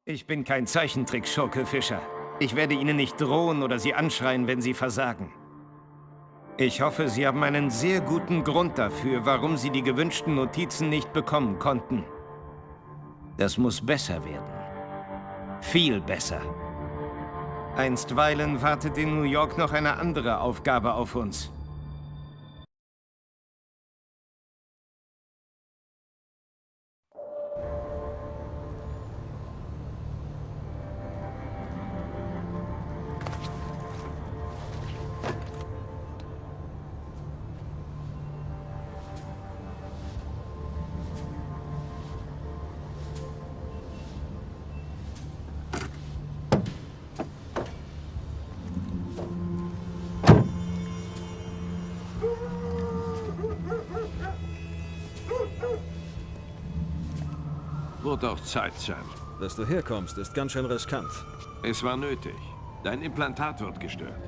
Ich bin kein Zeichentrick-Schurke, Fischer. Ich werde Ihnen nicht drohen oder Sie anschreien, wenn Sie versagen. Ich hoffe, Sie haben einen sehr guten Grund dafür, warum Sie die gewünschten Notizen nicht bekommen konnten. Das muss besser werden. Viel besser. Einstweilen wartet in New York noch eine andere Aufgabe auf uns. Wurde auch Zeit, Sam. Dass du herkommst, ist ganz schön riskant. Es war nötig. Dein Implantat wird gestört.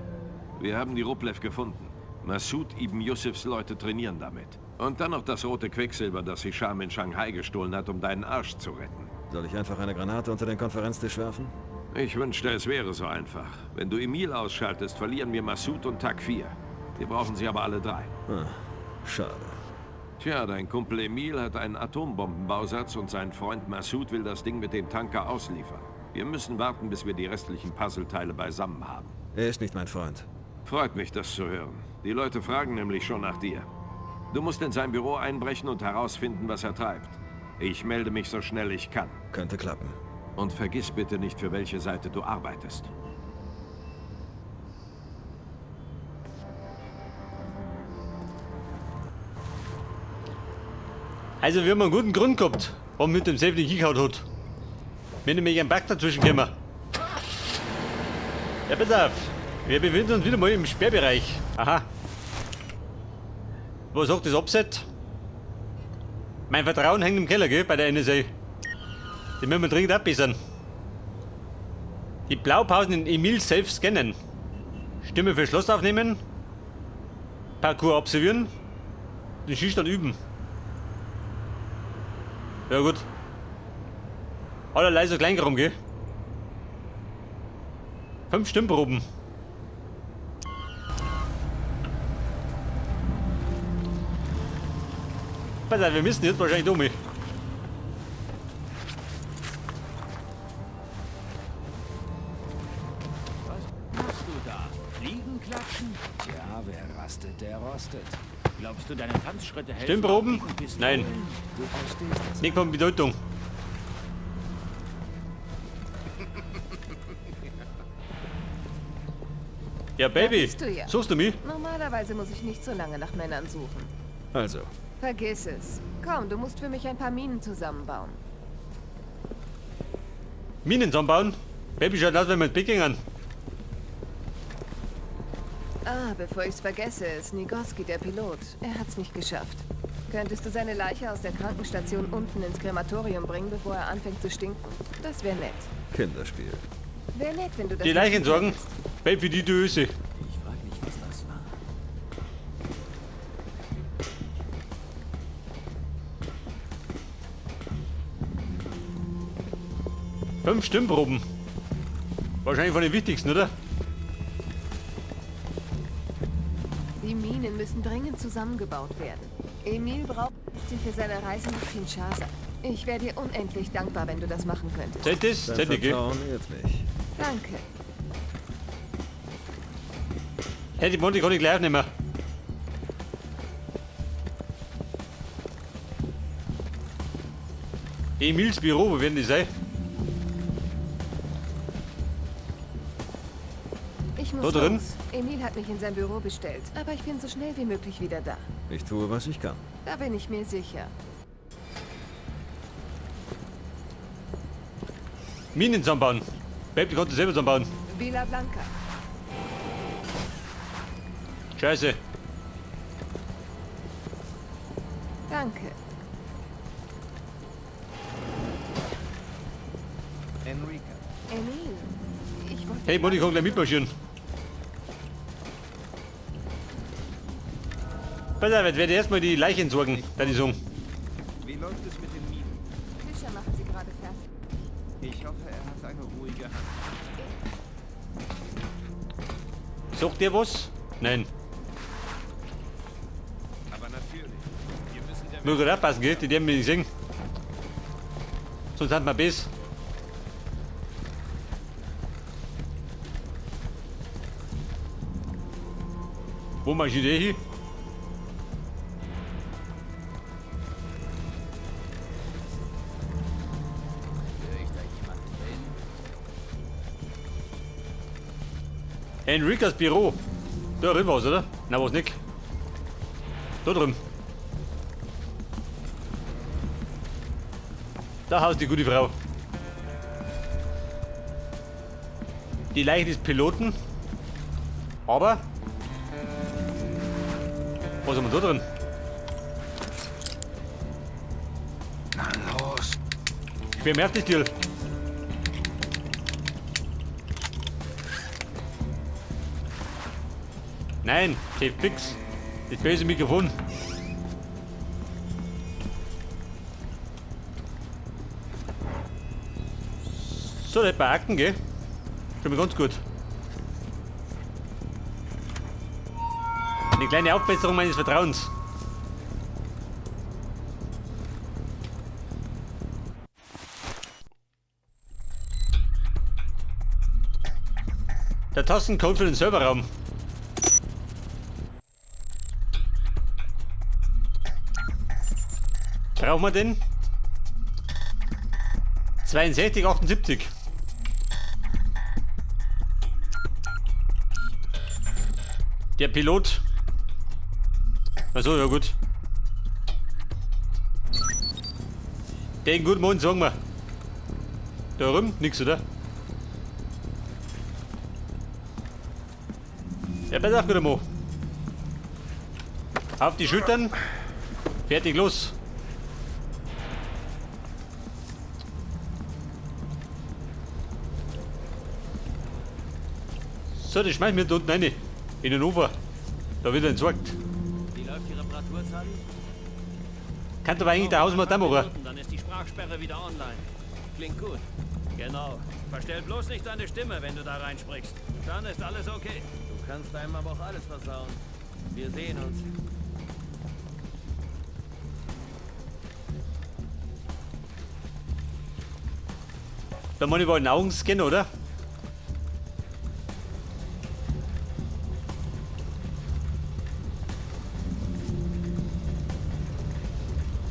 Wir haben die Rublev gefunden. Massoud ibn Yusufs Leute trainieren damit. Und dann noch das rote Quecksilber, das Hisham in Shanghai gestohlen hat, um deinen Arsch zu retten. Soll ich einfach eine Granate unter den Konferenztisch werfen? Ich wünschte, es wäre so einfach. Wenn du Emil ausschaltest, verlieren wir Massoud und Takfir. Wir brauchen sie aber alle drei. Ah, schade. Tja, dein Kumpel Emil hat einen Atombombenbausatz und sein Freund Massoud will das Ding mit dem Tanker ausliefern. Wir müssen warten, bis wir die restlichen Puzzleteile beisammen haben. Er ist nicht mein Freund. Freut mich, das zu hören. Die Leute fragen nämlich schon nach dir. Du musst in sein Büro einbrechen und herausfinden, was er treibt. Ich melde mich so schnell ich kann. Könnte klappen. Und vergiss bitte nicht, für welche Seite du arbeitest. Also, wir haben einen guten Grund gehabt, warum mit dem Safe nicht hingehauen hat. Wenn nämlich ein Bug dazwischen gekommen. Ja, pass auf. Wir befinden uns wieder mal im Sperrbereich. Aha. Was sagt das Upset? Mein Vertrauen hängt im Keller, gell, bei der NSA. Die müssen wir dringend abbessern. Die Blaupausen in Emil Safe scannen. Stimme für Schloss aufnehmen. Parkour absolvieren. Den Schießstand üben. Ja gut. Allerlei so Kleinkram, gell? 5 Stimmproben. Pass auf, wir müssen jetzt wahrscheinlich um. Was machst du da? Fliegen klatschen? Tja, wer rastet, der rostet. Glaubst du, deine Tanzschritte helfen? Stimmproben? auch gegen Pistolen? Nein. Du verstehst es. Nicht von Bedeutung. Ja, Baby, Da bist du ja. Suchst du mich? Normalerweise muss ich nicht so lange nach Männern suchen. Also. Vergiss es. Komm, du musst für mich ein paar Minen zusammenbauen. Minen zusammenbauen? Baby schaut aus, wenn wir ins Bett gehen. Ah, bevor ich's vergesse, ist Nigoski der Pilot. Er hat's nicht geschafft. Könntest du seine Leiche aus der Krankenstation unten ins Krematorium bringen, bevor er anfängt zu stinken? Das wäre nett. Kinderspiel. Wäre nett, wenn du das Die Leiche machen entsorgen? könntest. Baby, für die Döse. Ich frag mich, was das war. 5 Stimmproben. Wahrscheinlich von den wichtigsten, oder? Die Minen müssen dringend zusammengebaut werden. Emil braucht sie für seine Reise nach Kinshasa. Ich wäre dir unendlich dankbar, wenn du das machen könntest. Zählt das? Dein Zählt nicht, gell? Vertrauen ehrt mich. Danke. Hey, die Monty kann ich gleich aufnehmen. Emils Büro, wo werden die sein? Ich muss Da drin? los. Emil hat mich in sein Büro bestellt, aber ich bin so schnell wie möglich wieder da. Ich tue, was ich kann. Da bin ich mir sicher. Minen zusammenbauen. Babe, die konnte selber zusammenbauen. Villa Blanca. Scheiße. Danke. Enrique. Emil, ich wollte... Hey, Monty kann gleich mitmarschieren. Pass auf, jetzt werde ich erstmal die Leiche entsorgen, da die sagen. Wie läuft es mit den Minen? Fischer macht sie gerade fertig. Ich hoffe, er hat eine ruhige Hand. Sagt der was? Nein. Aber natürlich. Wir müssen der Muss gut aufpassen, gell? Die dürfen mich nicht sehen. Sonst hat man Biss. Wo mach ich die hin? Enricas Büro. Da drüben was, oder? Nein, was nicht. Da drüben. Da haust die gute Frau. Die Leiche des Piloten. Aber. Was haben wir da drin? Na los. Wer merkt das Tier? Nein, fix. Das böse Mikrofon. So, da bei Akten, gell? Schon mal ganz gut. Eine kleine Aufbesserung meines Vertrauens. Der Tastencode für den Serverraum. Brauchen wir den? 62, 78. Der Pilot. Achso, ja gut. Den guten Morgen sagen wir. Da rum, nix, oder? Ja, pass auf, guter Mo. Auf die Schultern. Fertig, los. So, das schmeißen wir da unten rein. In den Ufer. Da wird er entsorgt. Wie läuft die Reparatur, Sully? Kann aber eigentlich der Hausmann da machen. Dann ist die Sprachsperre wieder online. Klingt gut. Genau. Verstell bloß nicht deine Stimme, wenn du da reinsprichst. Dann ist alles okay. Du kannst einem aber auch alles versauen. Wir sehen uns. Da muss ich wohl einen Augenscan, oder?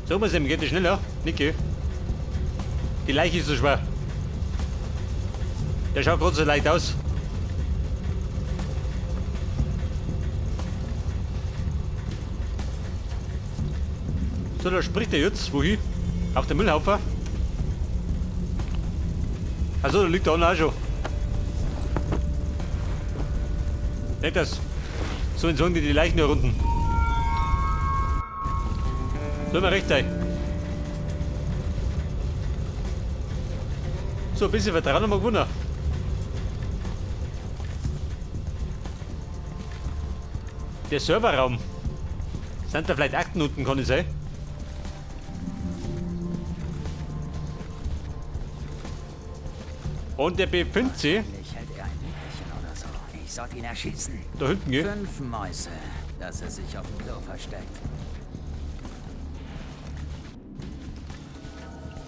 So, was geht das schneller? Niki. Die Leiche ist so schwer. Der schaut gerade so leicht aus. So, da spricht er jetzt. Wohin? Auf den Müllhaufen. Achso, da liegt der andere auch schon. Nicht das. So entsorgen die die Leichen da unten. Soll mir recht sein. So, ein bisschen Vertrauen haben wir gewonnen. Der Serverraum. Sind da vielleicht Akten unten, kann ich sein? Und der befindet sich. Wahrscheinlich hält er ein Nickerchen oder so. Ich sollte ihn erschießen. Da hinten, gell? 5 Mäuse, dass er sich auf dem Klo versteckt.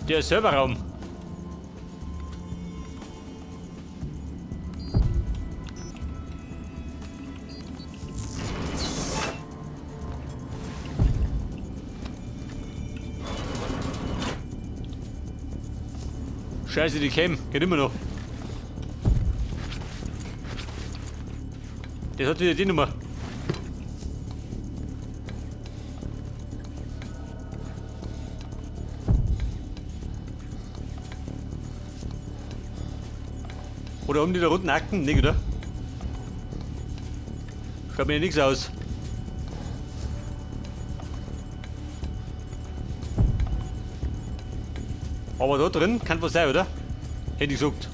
Der Serverraum. Scheiße, die kämen. Geht immer noch. Das hat wieder die Nummer. Oder um die da unten Akten? Nee, oder? Schaut mir nichts aus. Aber da drin kann was sein, oder? Hätte ich gesagt.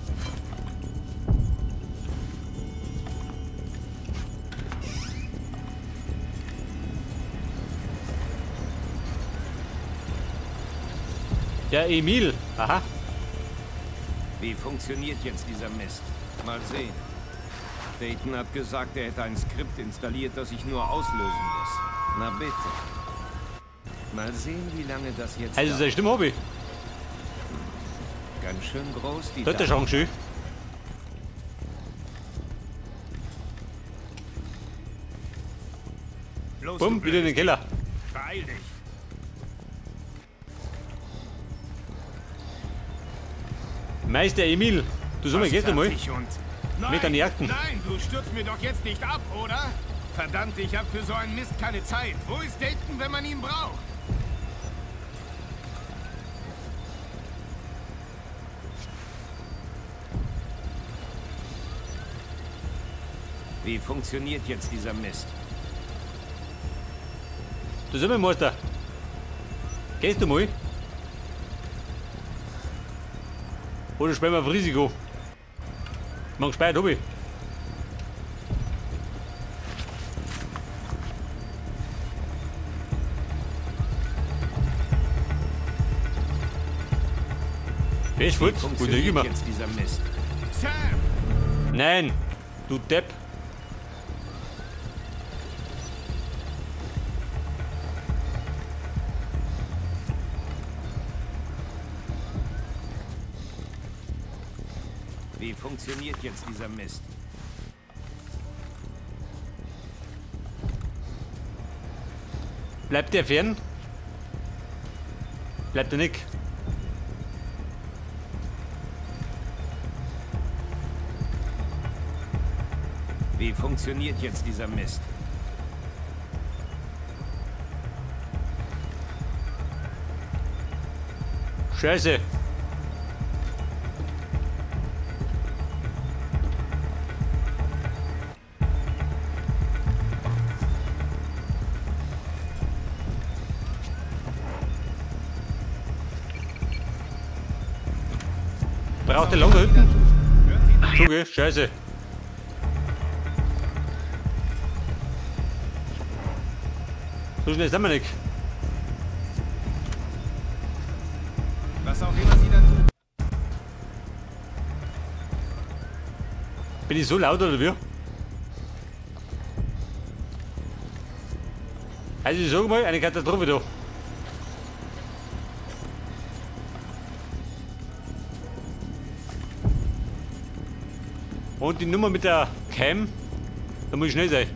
Der Emil. Aha. Wie funktioniert jetzt dieser Mist? Mal sehen. Dayton hat gesagt, er hätte ein Skript installiert, das ich nur auslösen muss. Na bitte. Mal sehen, wie lange das jetzt Also seine dauert. Stimme habe ich. Ganz schön groß, die Da hat der Daten. Schrank schön. Los, Bumm, du wieder in den blödes Keller. Ding. Beeil dich. Meister Emil, du sag mal, Was gehst du mal? fertig und... Mit an die Akten. Nein, du stürzt mir doch jetzt nicht ab, oder? Verdammt, ich habe für so einen Mist keine Zeit. Wo ist Dayton, wenn man ihn braucht? Wie funktioniert jetzt dieser Mist? Du sag mal, Meister. Gehst du mal? Oder spielen wir auf Risiko? Mang gespeichert hab ich. Wer ist Wie fort? Wo funktioniert immer? jetzt dieser Mist? Sam! Nein, du Depp. Wie funktioniert jetzt dieser Mist? Bleibt der fern? Bleibt der nicht? Wie funktioniert jetzt dieser Mist? Scheiße. Braucht der lang da hinten? Schon, gell? Scheiße. So schnell sind wir nicht. Was auch immer Sie da tun. Bin ich so laut oder wie? Also ich sag mal, eine Katastrophe da. Und die Nummer mit der Cam, da muss ich schnell sein.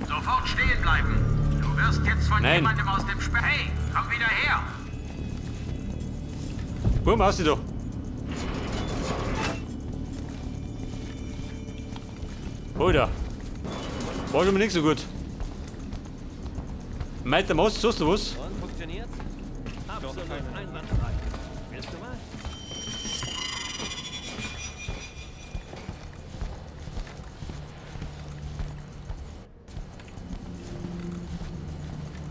Sofort stehen bleiben. Du wirst jetzt von Nein. jemandem aus dem Sperr. Hey, komm wieder her! Bumm, aus da. Alter. War schon mal nicht so gut. Meister Most, sagst du was? Und funktioniert? Absolut einwandfrei. Willst du mal?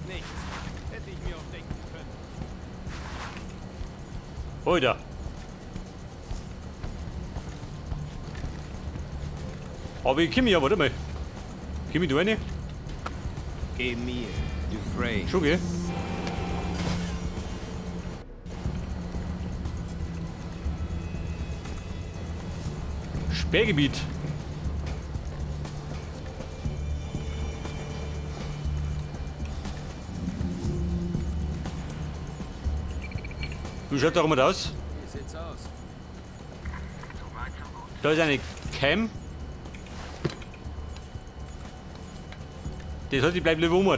Nichts. Hätte ich mir auch denken können. Alter. Aber ich komme ja, warte mal. Komm ich da rein? Emil Dufresne. Schon, gell? Sperrgebiet. Wie schaut da rum aus? Wie sieht's aus? Da ist eine Cam. Das hat die bleibt lieber um.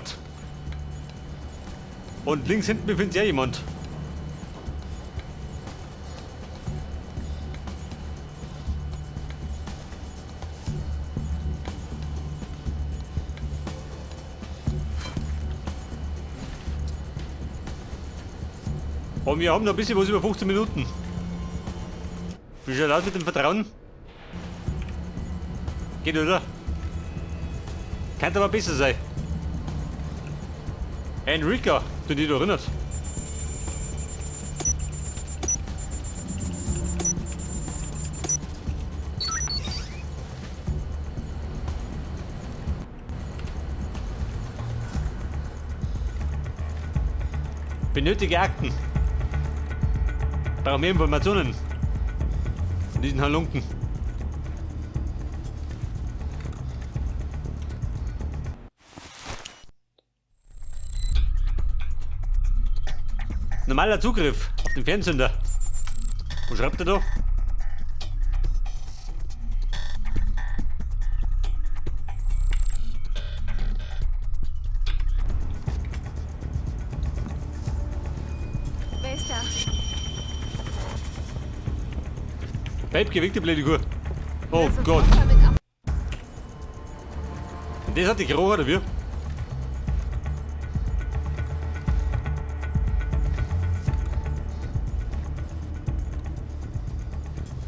Und links hinten befindet sich auch jemand. Und wir haben noch ein bisschen was über 15 Minuten. Wie schaut aus mit dem Vertrauen? Geht, oder? Könnte aber besser sein. Enrica, du dich da erinnert. Benötige Akten. Brauche mehr Informationen. Von diesen Halunken. Normaler Zugriff auf den Fernzünder. Wo schreibt er da? Wer ist da? Babe, geh weg, die blöde Kuh. Oh Hör sofort Gott. damit auf. Und das hat die gerochen, oder wie?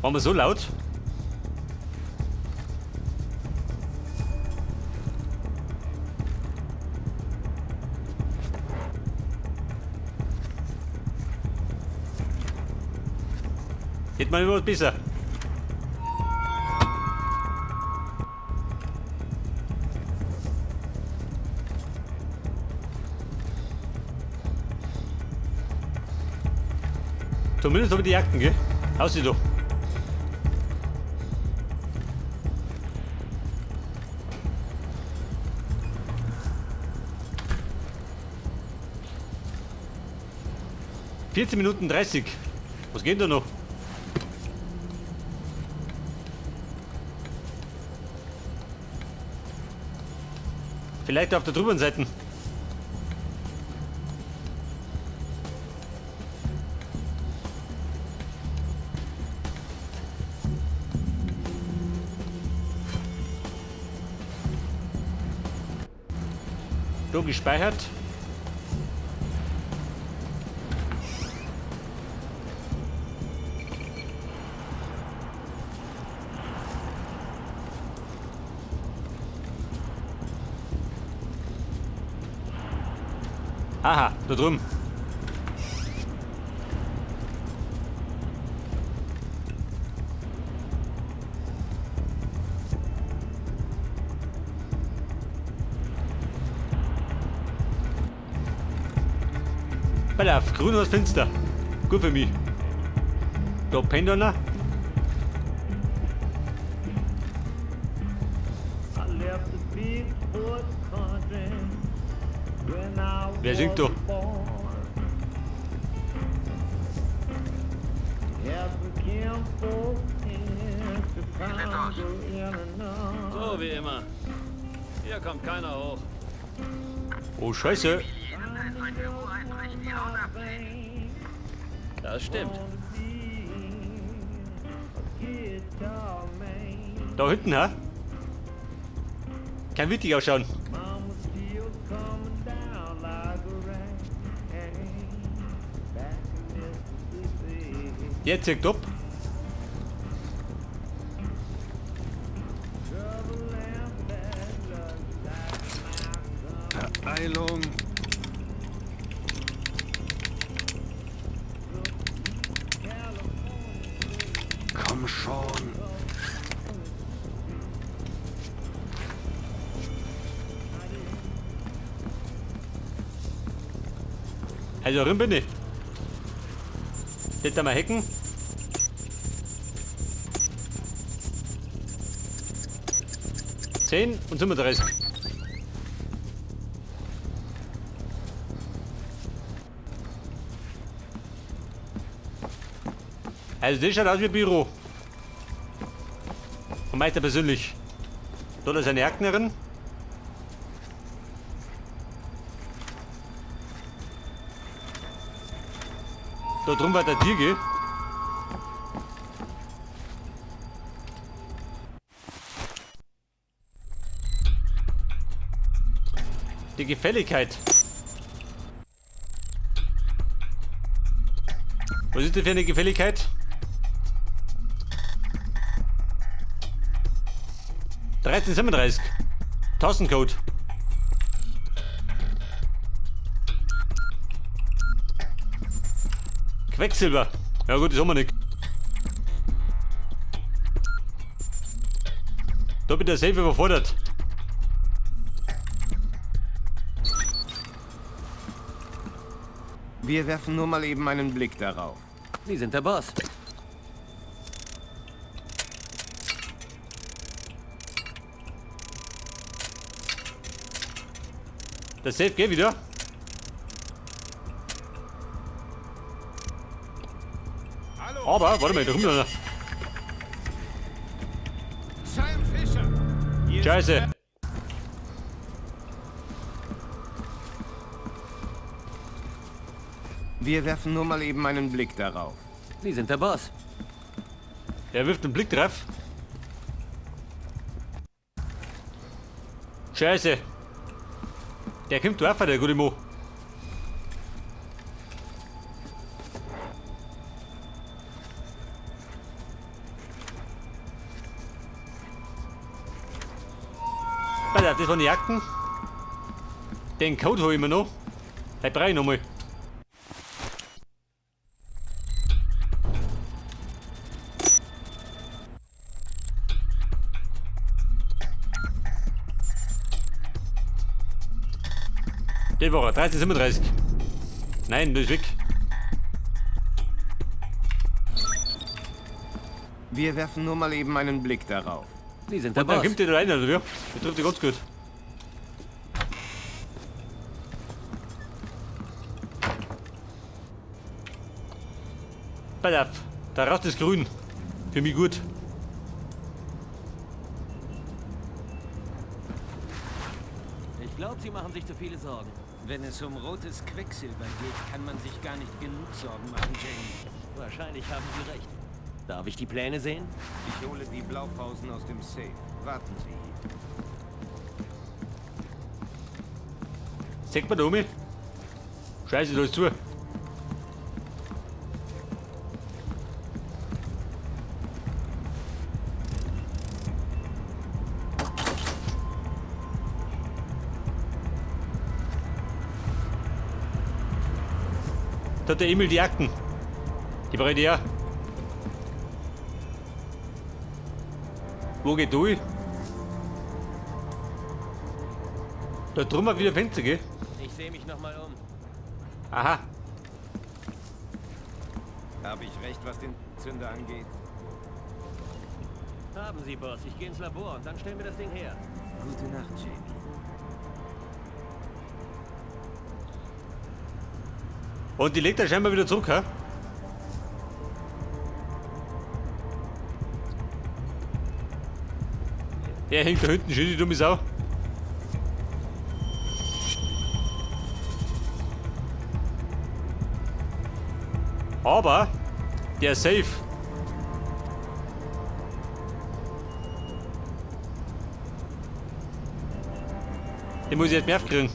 Waren wir so laut? Hätte man überhaupt besser. Zumindest habe ich die Jagden, gell? Aussieh doch. 14 Minuten 30. Was geht da noch? Vielleicht auf der drüben Seite. Da gespeichert. Aha, da drüben. Pass auf, grün was finster. Gut für mich. Da pennt einer. Wer singt da? So wie immer. Hier kommt keiner hoch. Oh, Scheiße. Das stimmt. Da hinten, ha? Kann wichtig ausschauen. Der zieht ab. Beeilung. Komm schon. Also drin bin ich. Jetzt einmal hacken. 10 und 35. Also das schaut aus wie ein Büro. Vom Meister persönlich. Da ist eine Jagdnerin. Da drum war der Tier, gell? Die Gefälligkeit. Was ist das für eine Gefälligkeit? 13,37. Tastencode. Quecksilber. Ja gut, das haben wir nicht. Da bin der Safe überfordert. Wir werfen nur mal eben einen Blick darauf. Sie sind der Boss. Der Safe geht wieder. Aber, warte mal, da kommt einer. Sam Fisher! Hier Scheiße. Wir werfen nur mal eben einen Blick darauf. Sie sind der Boss. Der wirft einen Blick drauf. Scheiße. Der kommt drauf, der gute Mo. Pass auf, das waren die Akten. Den Code hol ich mir noch. Den brauch ich noch mal. Die war er, 13,37. Nein, das ist weg. Wir werfen nur mal eben einen Blick darauf. Sie sind der Und dann Boss. kommt der da rein, oder wie? Der trifft dich ganz gut. Pass auf, da raus ist grün. Für mich gut. Ich glaube, Sie machen sich zu viele Sorgen. Wenn es um rotes Quecksilber geht, kann man sich gar nicht genug Sorgen machen, Jamie. Wahrscheinlich haben Sie recht. Darf ich die Pläne sehen? Ich hole die Blaupausen aus dem Safe. Warten Sie hier. Zeig mal da um. Scheiße, da ist zu. Da hat der Emil die Akten. Die brauche ich ja. Wo geht durch? Da drüben wieder Fenster, gell? Ich sehe mich nochmal um. Aha. Habe ich recht, was den Zünder angeht? Haben Sie, Boss. Ich gehe ins Labor und dann stellen wir das Ding her. Gute Nacht, Jamie. Und die legt er scheinbar wieder zurück, hä? Der hängt da hinten schön, die dumme Sau. Aber der ist safe. Den muss ich jetzt mehr aufkriegen.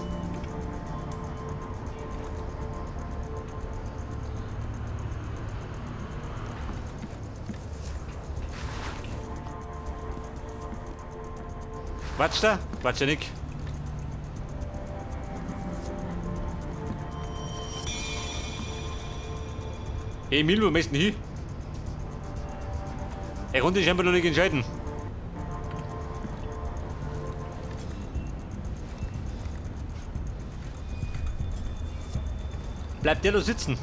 Quatsch da? Quatsch ja nicht. Emil, wo möchtest du denn hin? Er konnte sich scheinbar noch nicht entscheiden. Bleibt der da sitzen?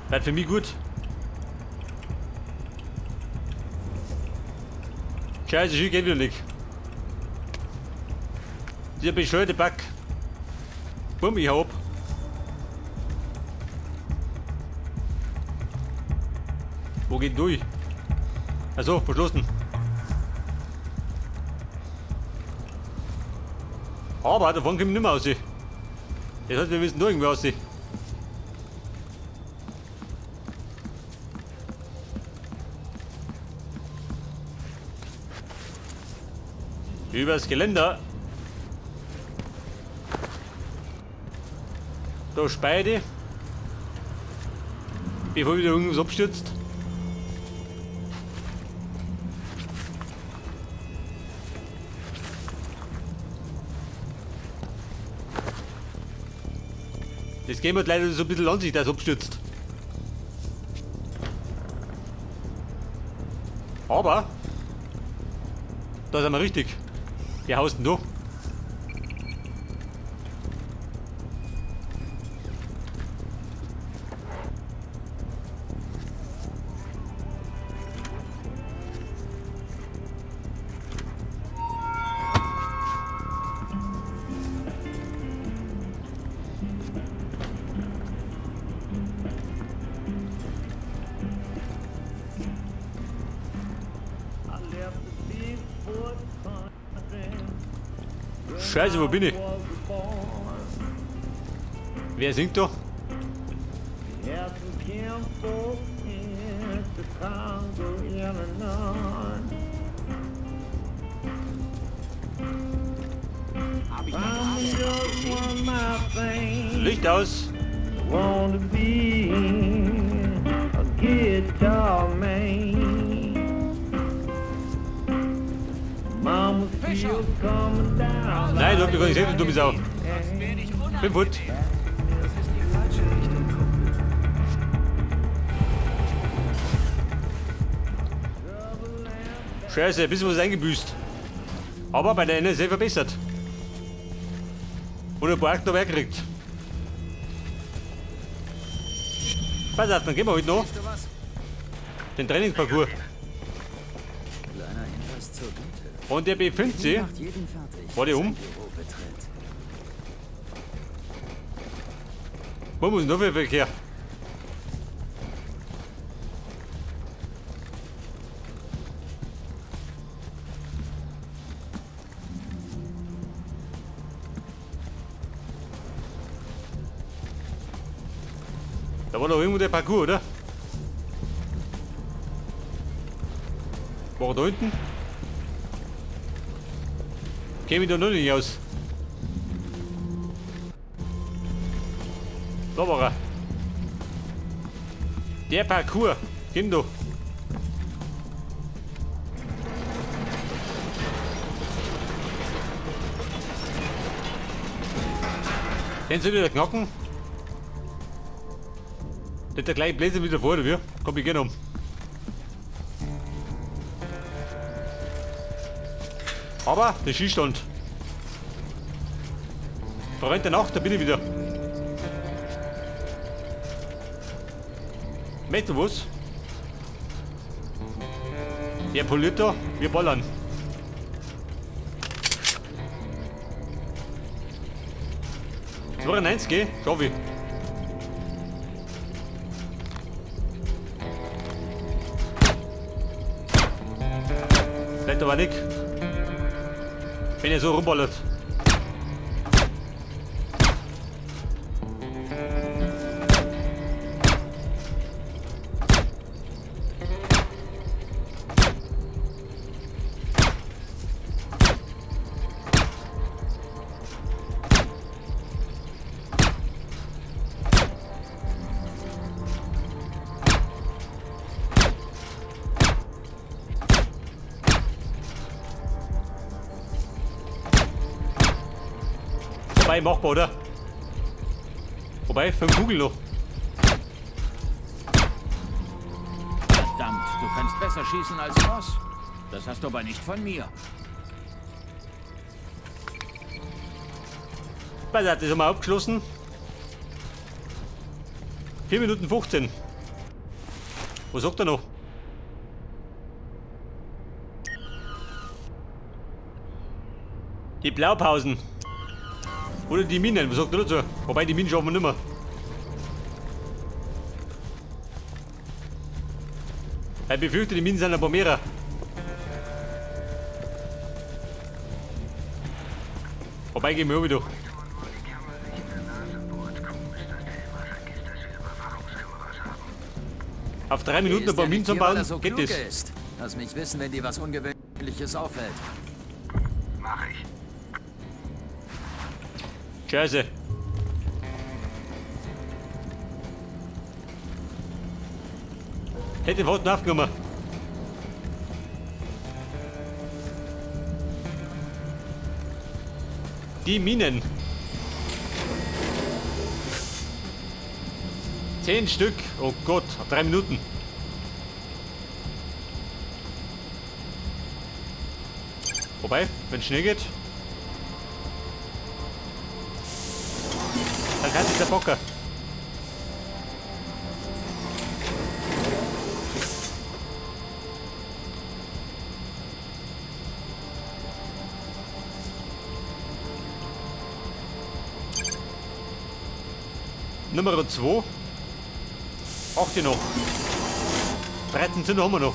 Bleibt für mich gut. Scheiße, hier geht wieder nicht. Dieser bescheuerte Bug. Bumm, ich hau ab. Wo geht durch? Achso, verschlossen. Aber davon kommt nicht mehr raus. Das heißt, wir müssen da irgendwie raus. Übers Geländer. Da speide. Bevor wieder irgendwas abstürzt. Das Game hat leider so ein bisschen an sich, dass es abstürzt. Aber da sind wir richtig. Wer haust denn da? Scheiße, wo bin ich? Wer singt da? Licht aus. Nein, du hast mich gar nicht gesehen, du dumme Sau. Bin fort. Scheiße, ein bisschen was eingebüßt. Aber bei der NSA verbessert. Und ein paar Akten habe ich gekriegt. Pass auf, dann gehen wir heute noch den Trainingsparcours. Und der befindet sich. Warte um. Wo muss noch viel Verkehr? Da war doch irgendwo der Parcours, oder? War er da hinten? Käme ich da noch nicht aus. Da war er. Der Parcours. Komm da. Den soll ich wieder knacken. Nicht der gleiche Bläser wieder vor, oder wie? Komm, ich geh noch. Aber der Skistand. Freund der Nacht, da bin ich wieder. Weißt du was? Der poliert da, wir ballern. 92, gell? Schau ich. Vielleicht aber nicht. Wenn er so rumballert. Wobei, machbar, oder? Wobei, 5 Kugeln noch. Verdammt, du kannst besser schießen als Moss. Das hast du aber nicht von mir. Beiseite, das haben wir abgeschlossen. 4 Minuten 15. Was sagt er noch? Die Blaupausen. Oder die Minen, was sagt er dazu? Wobei, die Minen schaffen wir nicht mehr. Ich befürchte, die Minen sind ein paar mehrer. Wobei, gehen wir wieder. Auf 3 Minuten ein paar Minen zu bauen, so geht klug das. Ist. Lass mich wissen, wenn dir was Ungewöhnliches auffällt. Mach ich. Scheiße. Hätte den Pfosten aufgenommen. Die Minen. 10 Stück. Oh Gott, 3 Minuten. Wobei, wenn es schnell geht, dann kann sich der Bocker. Nummer 2. 8 noch. 13 sind haben wir noch.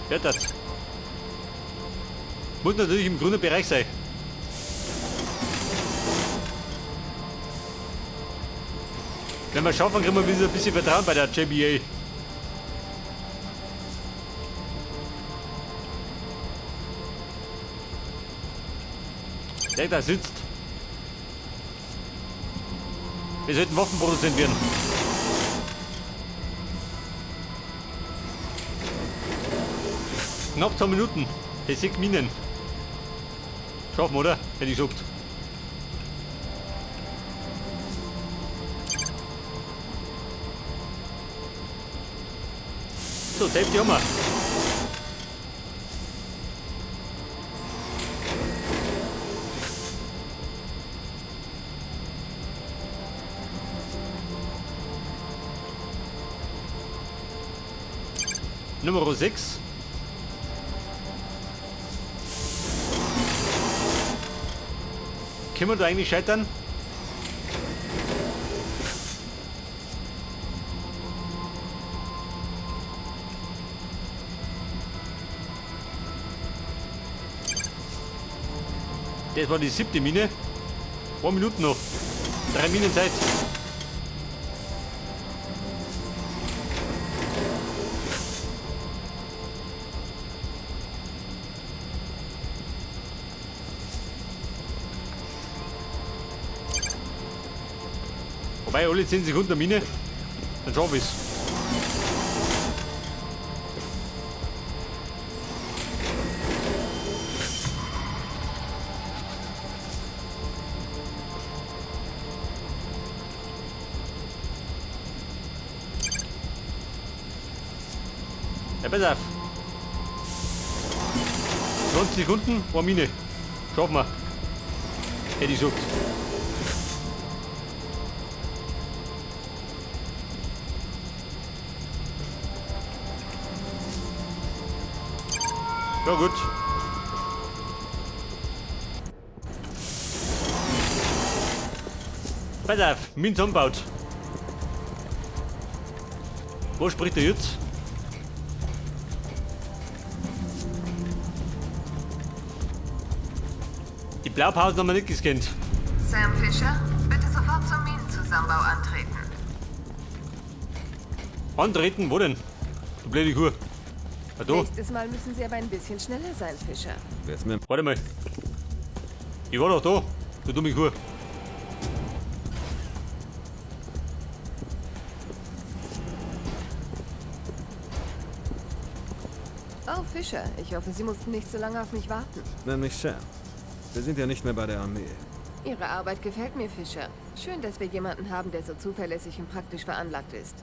Wer das? Muss natürlich im grünen Bereich sein. Wenn wir schaffen, kriegen wir wieder ein bisschen Vertrauen bei der JBA. Der da sitzt. Wir sollten Waffenproduzent werden. Knapp 2 Minuten. Die 6 Minen. Schaffen, oder? Hätte ich gesagt. So, die Hälfte haben wir. Nummer 6. Können wir da eigentlich scheitern? Das war die 7. Mine. 1 Minute noch. 3 Minen Zeit. Wobei, alle 10 Sekunden eine Mine, dann schaff ich's. Ja, pass auf. 20 Sekunden, eine Mine. Schaffen wir. Hätte ich gesagt. Ja gut. Pass auf, Minen zusammengebaut. Wo spricht er jetzt? Die Blaupausen haben wir nicht gescannt. Sam Fisher, bitte sofort zum Minenzusammenbau antreten. Antreten? Wo denn? Du blöde Kuh. Ah, da. Nächstes Mal müssen Sie aber ein bisschen schneller sein, Fischer. Warte mal. Ich war doch da, du dumme Kuh. Oh, Fischer, ich hoffe, Sie mussten nicht so lange auf mich warten. Nenn mich Sam. Wir sind ja nicht mehr bei der Armee. Ihre Arbeit gefällt mir, Fischer. Schön, dass wir jemanden haben, der so zuverlässig und praktisch veranlagt ist.